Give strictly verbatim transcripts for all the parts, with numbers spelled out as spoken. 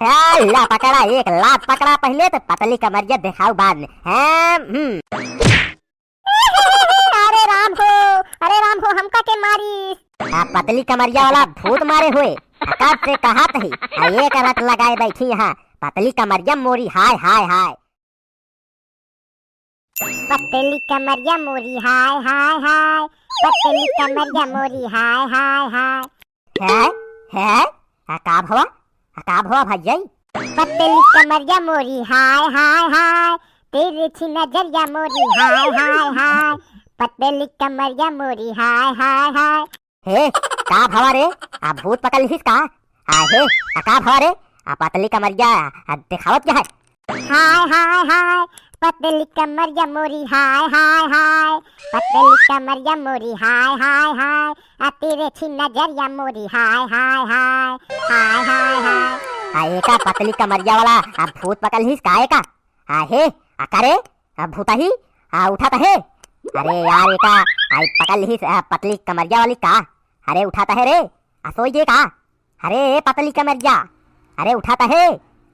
ए, ला पकड़ा, एक लात पकड़ा पहिले, तो पतली कमरिया देखाऊ बाद में। हैं? हम्म। अरे राम हो, अरे राम हो, हमका के मारी? आ, पतली कमरिया वाला भूत मारे होए। आ, कब से कहा तही? आ, एक रट लगाए बैठी यहाँ। पतली कमरिया मोरी, हाय, हाय, हाय। पतली कमरिया मोरी, हाय, हाय, हाय। पतली कमरिया मोरी, हाय, हाय, हाय। है, है? आ, का भवा? आ, का भवा भैया? पतली कमरिया मोरी, हाय, हाय, हाय। तिरछी नजरिया मोरी, हाय, हाय, हाय। पतली कमरिया मोरी, हाय, हाय, हाय। हे, का भवा रे? आ, भूत पकड़ लिहिस का? आ, हे, आ, का भवा रे? आ, पतली कमरिया, आ, देखावत क्या है? हाय, हाय, हाय, पतली कमरिया मोरी, हाय, हाय, हाय, पतली कमरिया मोरी, हाय, हाय, हाय, आ, तिरछी नजरिया मोरी, हाय, हाय, हाय, हाय, हाय, हाय। आ, एका पतली कमरिया वाला, आ, भूत पकड़ लिहिस का एका? आ, हे, आ, का रे? आ, भूतही? आ, उठा त हे? अरे यार, एका, आई पकड़ लिहिस, आ, पतली कमरिया वाली का? अरे, उठा त हे रे? आ, सोई गे का? अरे, ए पतली कमरिया, अरे उठा त हे।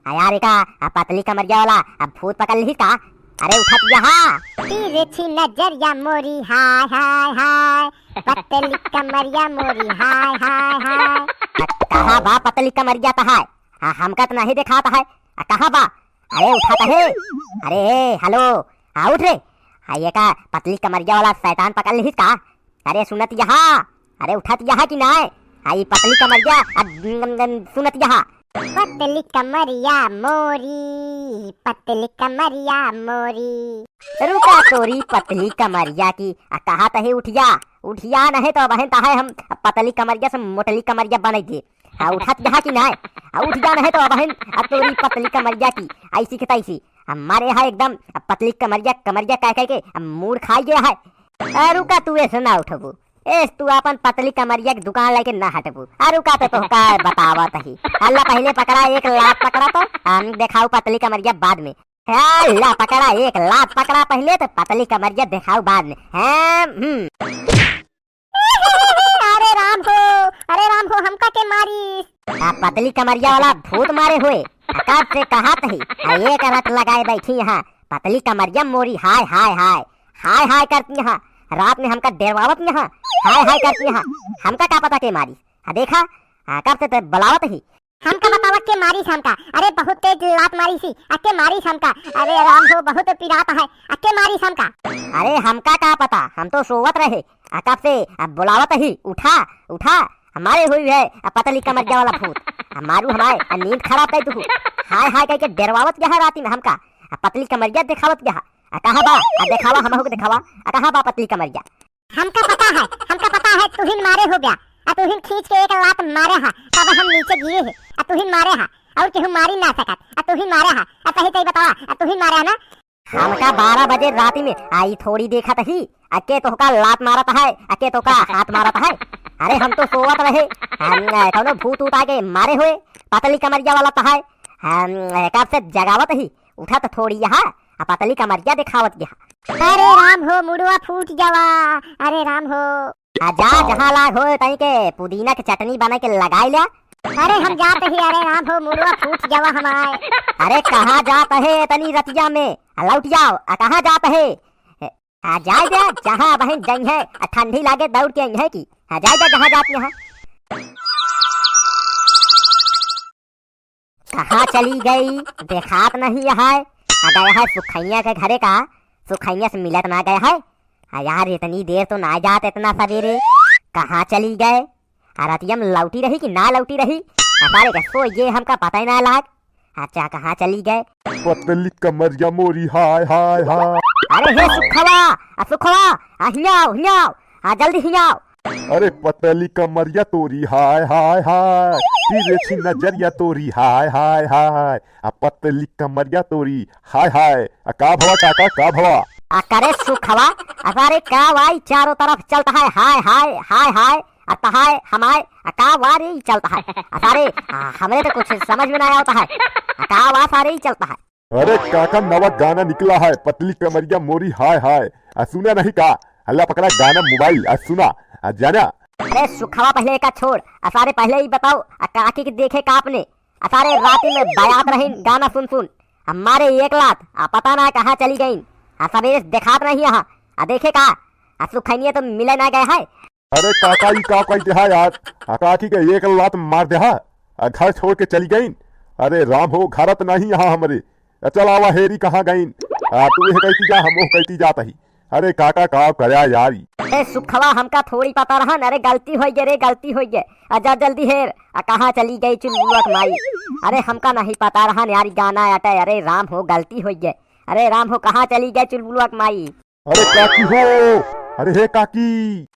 आ यार, एका, आ पतली कमरिया वाला, आ भूत पकड़ लिहिस का? अरे उठा त यहाँ। तिरछी नजरिया मोरी, हाय, हाय, हाय। पतली कमरिया मोरी, हाय, हाय, हाय। आ, कहाँ बा पतली कमरिया तहार? आ, हमका त नहीं देखात है। आ, कहाँ बा? अरे उठा त हे। अरे, ए, हेलो, आ उठ रे। आ, एका पतली कमरिया वाला शैतान पकड़ लिहिस का? अरे सुनत यहाँ, अरे उठत यहाँ कि नाय? आ, ई पतली कमरिया, आ, न, न, न, सुनत यहाँ। पतली कमरिया मोरी, पतली कमरिया मोरी। रुका तोरी पतली कमरिया की, आ, कहा तहे उठिया, उठिया नहीं तो बहन तहे हम पतली कमरिया से मोटली कमरिया बनाई दे। आ, उठत यहाँ कि नाय? आ, उठ जा नहीं तो बहन, आ, तोरी पतली कमरिया की, ऐसी के तैसी। हमारे यहाँ एकदम, आ, पतली कमरिया, कमरिया कह कह के, आ, मूड़ खाई गया है। आ, रुका, तू ऐसे ना उठबू। एस तू अपन पतली कमरिया के दुकान लेके ना हटबू। आ, रुका तो तोहका बतावत ही। अल्ला पहले पकड़ा, एक लात पकड़ा तो हम देखाऊ पतली कमरिया बाद में। अल्ला पकड़ा, एक लात पकड़ा पहले तो पतली कमरिया देखाऊ बाद में। हैं, हम्म। अरे राम हो, अरे राम हो, हमका के मारी? आ, पतली कमरिया वाला भूत मारे होए। आ, कब से कहा तही? आ, एक रट लगाए बैठी यहाँ। पतली कमरिया मोरी, हाय, हाय, हाय। हाय, हाय करती यहाँ। रात में हमका डेरवावत यहाँ। हाय, हाय करती यहाँ। हमका का पता के मारी? आ, देखा, आ, कब से ते बुलावत ही। हमका बतावा के मारिस हमका? अरे बहुत तेज लात मारिस ही। आ के मारिस हमका? अरे राम हो, बहुत पिरात है। आ के मारिस हमका? अरे हमका का पता, हम तो सोवत रहे। आ कब से, आ, बुलावत ही, उठा, उठा। हमारे हुई है, आ, पतली कमरिया वाला भूत। आ, मारू हमारे, आ, नींद खराब कर दू। हाय हाय कह के डेरवावत यहाँ राती में हमका। आ, पतली कमरिया देखावत यहाँ। आ, कहाँ बा? आ, देखावा, हमहू के देखावा। आ, कहाँ बा पतली कमरिया? हमका पता है, हमका पता है, तुहिन मारे हो गया। आ तुहिन खींच के एक लात मारे हा, तब हम नीचे गिरे है। आ तुहिन मारे हा, और केहू मारी ना सकत। आ तुहिन मारे हा, आ सही सही बतावा, आ तुहिन मारे हा ना? हमका बारह बजे राती में आई थोड़ी देखत ही, अके तोहका लात मारत है, अके तोहका हाथ मारत है। अरे हम तो सोवत रहे, हम, अ, कौनो भूत उत आके मारे होए, पतली कमरिया वाला तहाय। हम, अ, कब से जगावत ही, उठत थोड़ी यहाँ, आ पतली कमरिया देखावत यहाँ। अरे राम हो, मुड़वा फूट जावा। अरे राम हो। आ जा, जहाँ लाग होए, तई के पुदीना के चटनी बना के लगाई ल्या। अरे हम जात ही, अरे राम हो, मुड़वा फूट जावा हमार। अरे कहाँ जात है इतनी रतिया में? आ लौट जाओ, आ कहाँ जात है? आ जाए दे, जहाँ बहन जई है, आ ठंडी लागे दौड़ के आई है कि। आ जाए दे, जहाँ जात यहाँ। कहाँ चली गई, देखात नहीं है। आ गया है सुखैया के घरे का, सुखैया से मिलत ना गया है। आ यार, इतनी देर तो ना जात, इतना सवेरे कहाँ चली गए? आ रतिया में लौटी रही कि ना लौटी रही? आ सारे के सो ये हमका पता ही ना लाग। अच्छा, कहाँ चली गए? पतली कमरिया मोरी, हाय, हाय, हाय। अरे हे सुखवा, आ सुखवा, आ हियाँ आओ, हियाँ आओ, आ जल्दी हियाँ आओ। अरे पतली कमरिया तोरी, हाय, हाय, हाय। तिरछी नजरिया तोरी, हाय, हाय, हाय। आ पतली कमरिया तोरी, हाय, हाय। आ का भवा काका, का भवा? आ करे सुखवा, आ सारे का वाई चारों तरफ चलता है, हाय, हाय, हाय, हाय। आ तहाय, हमाय, आ का वा रे ई चलता है? आ सारे, आ, हमरे तो कुछ समझ में ना आवता है। आ का वा सारे ई चलता है? अरे काका, नवा गाना निकला है, पतली कमरिया मोरी हाय हाय। आ सुना नहीं का? अल्ला पकड़ा गाना मोबाइल, आ सुना, आ जाना। अरे सुखवा, पहले एका छोड़, आ सारे पहले ही बताओ, आ काकी के देखे का आपने? आ सारे राती में बयात रहीन गाना सुन सुन, आ मारे एक लात, आ पता ना कहाँ चली गईन, आ सबेरे से देखात नहीं यहाँ, आ देखे का, आ सुखैनिया तो मिले ना गए है। अरे काका, ई का कह देहा यार? आ काकी के एक लात मार देहा, आ घर छोड़ के चली गईन। अरे राम हो, घरत नहीं यहाँ हमरे। आ चल आवा हेरी कहाँ गईन? आ तू एह कहती जा, हम ओह कहती जात ही। अरे काका, का करया यार ई? ए सुखवा, हमका थोड़ी पता रहन। अरे गलती होई गे रे, गलती होई गे। आ जा जल्दी हेर, आ कहाँ चली गई चुलबुलवा के माई? अरे हमका नहीं पता रहन यार, ई गाना अटे। अरे राम हो, गलती होई गे। अरे राम हो, कहाँ चली गई चुलबुलवा के माई? अरे काकी हो, अरे हे काकी,